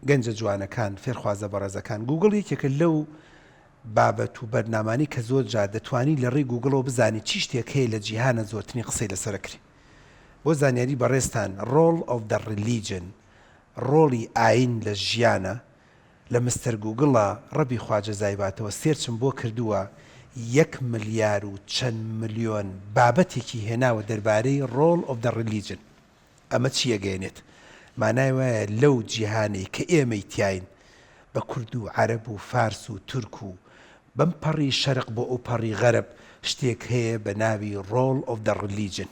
گەنجە جوانەکان، فێرخوازە بەڕێزەکان، گووگڵ یەکێکە لەو بابەت و بەرنامانەی کە زۆر جار دەتوانی لە ڕێی گووگڵەوە بزانی چی شتێک هەیە لە جیهانە زۆرترین قسەی لەسەر ئەکرێ. بۆ زانیاری بەڕێزتان Role of the Religion ڕۆڵی ئاین لە ژیانە لە مستەر گووگڵە ڕەبی خوا جەزای باتەوە search م بۆ کردووە یەک ملیار و چەند ملیۆن بابەتێکی هێناوە دەربارەی Role of the Religion. ئەمە چی ئەگەیەنێت؟ مانای وایە لەو جیهانەی کە ئێمەی تیاین بە کورد و عەرەب و فارس و تورک و بەم پەڕی شەرق بۆ ئەو پەڕی غەرب شتێک هەیە بە ناوی Role of the Religion.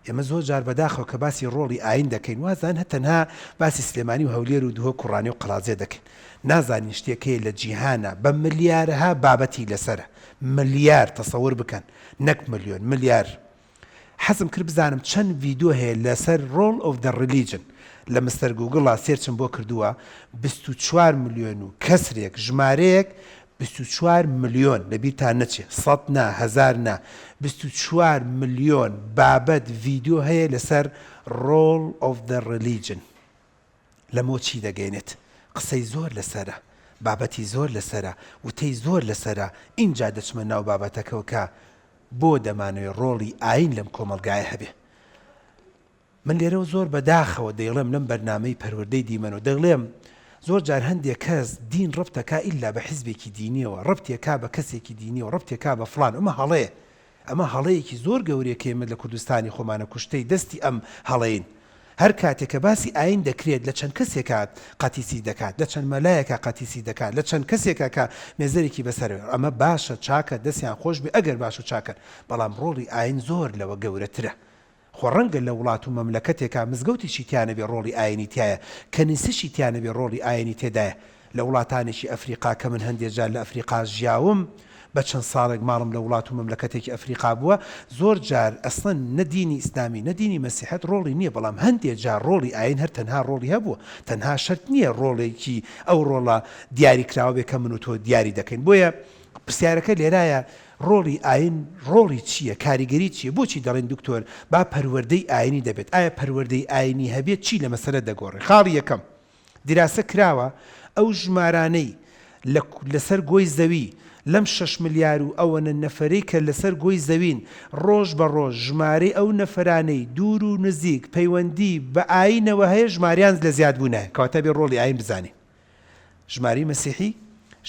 ئێمە زۆر جار بەداخەوە کە باسی ڕۆڵی ئایین دەکەین وازانن هەر تەنها باسی سلێمانی و هەولێر و دهۆک و ڕانیە و قەڵادزێ دەکەین. نازانین شتێک هەیە لە جیهانا بە ملیارەها بابەتی لەسەرە. ملیار تەسەور بکەن نەک ملیۆن، ملیار. حەزم کرد بزانم چەند ڤیدۆ هەیە لەسەر Role of the Religion لە مستەر گوگڵا search م بۆ کردووە 24 ملیۆن و کەسرێک ژمارەیەک 24 ملیۆن لەبیرتان نەچێ سەد نا هەزار نا 24 ملیۆن بابەت ڤیدۆ هەیە لەسەر Role of the Religion لەمەوە چی دەگەینێت؟ قسەی زۆر لەسەرە، بابەتی زۆر لەسەرە، وتەی زۆر لەسەرە، ئینجا دەچمە ناو بابەتەکەوە کە بۆ دەمانەوێ ڕۆڵی ئایین لەم کۆمەڵگایە هەبێ. من لێرەوە زۆر بە داخەوە دەیڵێم لەم بەرنامەی پەروەردەی دیمەنەوە دەڵێم زۆر جار هەندێ کەس دین ڕەبتەکا ئیلا بە حیزبێکی دینیەوە، ڕەبتێکا بە کەسێکی دینیەوە، ڕەبتێکا بە فڵان، ئەمە هەڵەیە. ئەمە هەڵەیەکی زۆر گەورەیە کە ئێمە لە کوردستانی خۆمانە کوشتەی دەستی ئەم هەڵەین. هەر کاتێ کە باسی ئایین دەکرێت لە چەند کەسێکا قەتیسی دەکات، لە چەند مەلایەکا قەتیسی دەکات، لە چەند کەسێکا کە مێزەرێکی بەسەر ئەمە باشە چاکە دەستیان خۆش بێ ئەگەر باش و چاکەن، بەڵام ڕۆڵی ئایین زۆر لەوە گەورەترە. خۆ ڕەنگە لە وڵات و مەملەکەتێکا مزگەوتیشی تیا نەبێ ڕۆڵی ئاینی تیایە، کەنیسەشی تیا نەبێ ڕۆڵی ئاینی تێدایە. لە وڵاتانێکی ئەفریقا کە من هەندێ جار لە ئەفریقا ژیاوم، بە چەند ساڵێک ماڵم لە وڵات و مەملەکەتێکی ئەفریقا بووە، زۆر جار ئەسڵەن نە دینی ئیسلامی نە دینی مەسیحەت ڕۆڵی نییە، بەڵام هەندێ جار ڕۆڵی ئاین هەر تەنها ڕۆڵی هەبووە، تەنها شەرت نییە ڕۆڵێکی ئەو ڕۆڵە دیاری کراوە بێ کە من و تۆ دیاری دەکەین. بۆیە پرسیارەکە لێرایە ڕۆڵی ئاین ڕۆڵی چییە؟ کاریگەری چییە؟ بۆچی دەڵێن دکتۆر با پەروەردەی ئاینی دەبێت؟ ئایا پەروەردەی ئاینی هەبێت چی لە مەسەلە دەگۆڕێ؟ خاڵی یەکەم، دیراسە کراوە ئەو ژمارانەی لە لەسەر گۆی زەوی لەم شەش ملیار و ئەوەنە نەفەرەی کە لەسەر گۆی زەوین ڕۆژ بە ڕۆژ ژمارەی ئەو نەفەرانەی دوور و نزیک پەیوەندی بە ئاینەوە هەیە ژماریان لە زیادبوونایە کەواتە بێ ڕۆڵی ئاین بزانین. ژمارەی مەسیحی،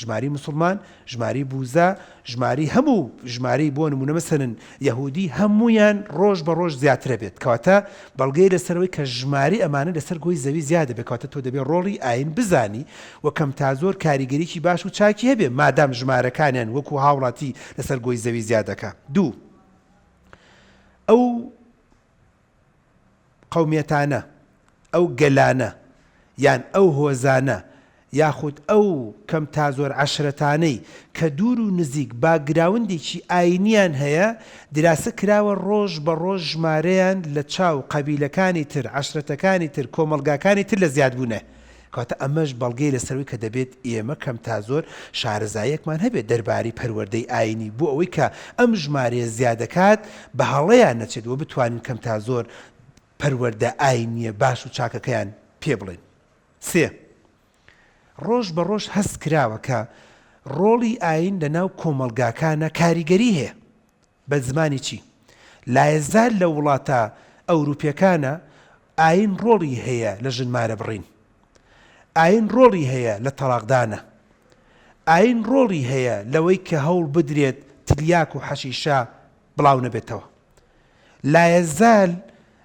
ژمارەی موسڵمان، ژمارەی بوزا، ژمارەی هەموو ژمارەی بۆ نموونە مەسەلەن یەهودی هەموویان ڕۆژ بە ڕۆژ زیاترە بێت کەواتە بەڵگەیە لەسەرەوەی کە ژمارەی ئەمانە لەسەر گۆی زەوی زیادە بێت کەواتە تۆ دەبێت ڕۆڵی ئاین بزانی و کەم تا زۆر کاریگەریی باش و چاکی هەبێ مادام ژمارەکانیان وەکو هاوڵاتی لەسەر گۆی زەوی زیاد دەکا دوو ئەو قەومیەتانە، ئەو گەلانە، یان ئەو هۆزانە، یاخود ئەو کەم تا زۆر عەشرەتانەی کە دوور و نزیک باکگراوندێکی ئاینیان هەیە، دیراسە کراوە ڕۆژ بە ڕۆژ ژمارەیان لە چاو قەبیلەکانی تر، عەشرەتەکانی تر، کۆمەڵگاکانی تر لە زیادبوونە. کەواتە ئەمەش بەڵگەیە لەسەر ئەوەی کە دەبێت ئێمە کەم تا زۆر شارەزاییەکمان هەبێت دەربارەی پەروەردەی ئایینی بۆ ئەوەی کە ئەم ژمارەیە زیادەکات بە هەڵەیان نەچێت و بتوانین کەم تا زۆر پەروەردە ئایینییە باش و چاکەکەیان پێ بڵێین. سێ، ڕۆژ بە ڕۆژ هەست کراوە کە ڕۆڵی ئایین لە ناو کۆمەڵگاکانە کاریگەری هەیە. بە زمانی چی؟ لایەزار لە وڵاتە ئەوروپیەکانە ئاین ڕۆڵی هەیە لە ژن مارە بڕین. ئاین ڕۆڵی هەیە لە تەڵاقدانە. ئاین ڕۆڵی هەیە لەوەی کە هەوڵ بدرێت تلیاک و حەشیشە بڵاو نەبێتەوە. لایەزال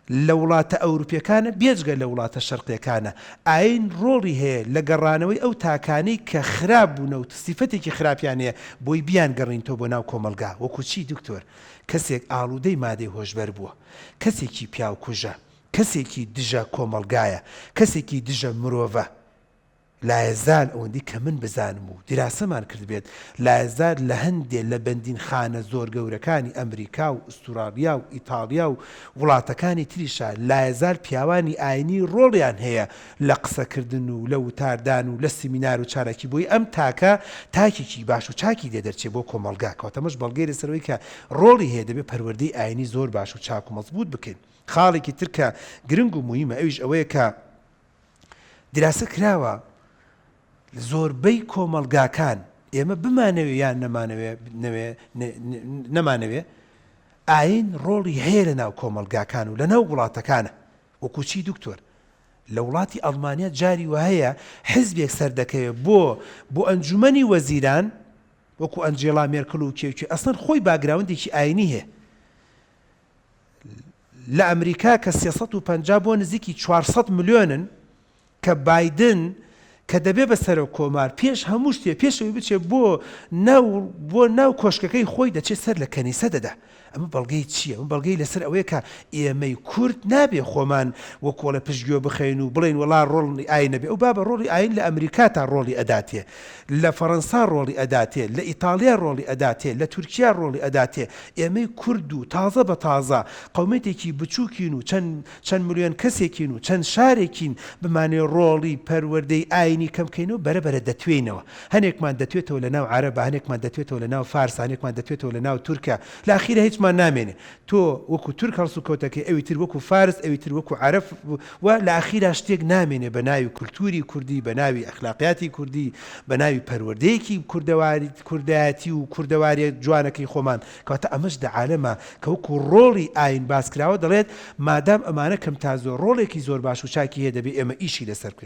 لە وڵاتە ئەوروپیەکانە بێجگە لە وڵاتە شەرقیەکانە ئاین ڕۆڵی هەیە لە گەڕانەوەی ئەو تاکانەی کە خراپ بوونە و سیفەتێکی خراپیان هەیە بۆی بیانگەڕینتەوە بۆ ناو کۆمەڵگا وەکو چی دکتۆر کەسێک ئاڵودەی مادەی هۆشبەر بووە کەسێکی پیاوکوژە کەسێکی دژە کۆمەڵگایە کەسێکی دژە مرۆڤە لایەزال ئەوەندەی کە من بزانم و دیراسەمان کردبێت، لایەزال لە هەندێ لە بەندینخانە زۆر گەورەکانی ئەمریکا و ئوستوراڵیا و ئیتاڵیا و وڵاتەکانی تریشا لایەزال پیاوانی ئاینی ڕۆڵیان هەیە لە قسەکردن و لە وتاردان و لە سیمینار و چالاکی بۆی ئەم تاکە تاکێکی باش و چاکی لێ دەرچێ بۆ کۆمەڵگا کەواتە ئەمەش بەڵگەیە لەسەر ئەوەی کە ڕۆڵی هەیە دەبێ پەروەردەی ئاینی زۆر باش و چاک و مەزبووت بکەین. خاڵێکی تر کە گرنگ و موهیمە ئەویش ئەوەیە کە دیراسە کراوە. زۆربەی کۆمەڵگاکان ئێمە بمانەوێ یان نەمانەوێ نەوێ نەمانەوێ ئاین ڕۆڵی هەیە لە ناو کۆمەڵگاکان و لە ناو وڵاتەکانە وەکو چی دکتۆر؟ لە وڵاتی ئەڵمانیا جاری وهەیە حزبێک سەردەکەوێ بۆ بۆ ئەنجومەنی وەزیران وەکو ئەنجێڵا مێرکڵ و کێ و کێ ئەسڵەن خۆی باگراوندێکی ئاینی هەیە لە ئەمریکا کە 350 بۆ نزیکی 400 ملیۆنن کە بایدن کە دەبێ بە سەرۆک کۆمار پێش هەموو شتێ پێش ئەوەی بچێ بۆ ناو بۆ ناو کۆشکەکەی خۆی دەچێ سەر لە کەنیسە دەدا ئەمە بەڵگەی چییە؟ ئەمە بەڵگەی لەسەر ئەوەیە کە ئێمەی کورد نابێ خۆمان وەکۆڵێ پشتگوێ بخەین و بڵێین وەڵا ڕۆڵی ئاین نەبێ ئەو بابە ڕۆڵی ئاین لە ئەمریکا تا ڕۆڵی ئەداتێ لە فەڕەنسا ڕۆڵی ئەداتێ لە ئیتاڵیا ڕۆڵی ئەداتێ لە تورکیا ڕۆڵی ئەداتێ ئێمەی کورد و تازە بە تازە قەومێتێکی بچووکین و چەند چەند ملیۆن کەسێکین و چەند شارێکین بمانەوێ ڕۆڵی پەروەردەی ئاینی کەم کەینەوە بەرە بەرە دەتوێینەوە هەنێکمان دەتوێتەوە لە ناو عەرەبا هەنێکمان دەتوێتەوە لە ناو فارسا هەنێکمان دەتوێتەوە لە ناو تورکا لە ئاخیرا هیچمان نامێنێ تۆ وەکو تورک هەڵسوکەوتەکەی ئەوی تر وەکو فارس ئەوی تر وەکو عەرەب و لە ئاخیرا شتێک نامێنێ بە ناوی کولتوری کوردی بە ناوی ئەخلاقیاتی کوردی بە ناوی پەروەردەیەکی کوردەواری کوردایەتی و کوردەواریە جوانەکەی خۆمان کەواتە ئەمەش لە عالەما کە وەکو ڕۆڵی ئاین باس کراوە دەڵێت مادام ئەمانە کەم تا زۆر ڕۆڵێکی زۆر باش و چاکی هەیە دەبێ ئێمە ئیشی لەسەر بکەین.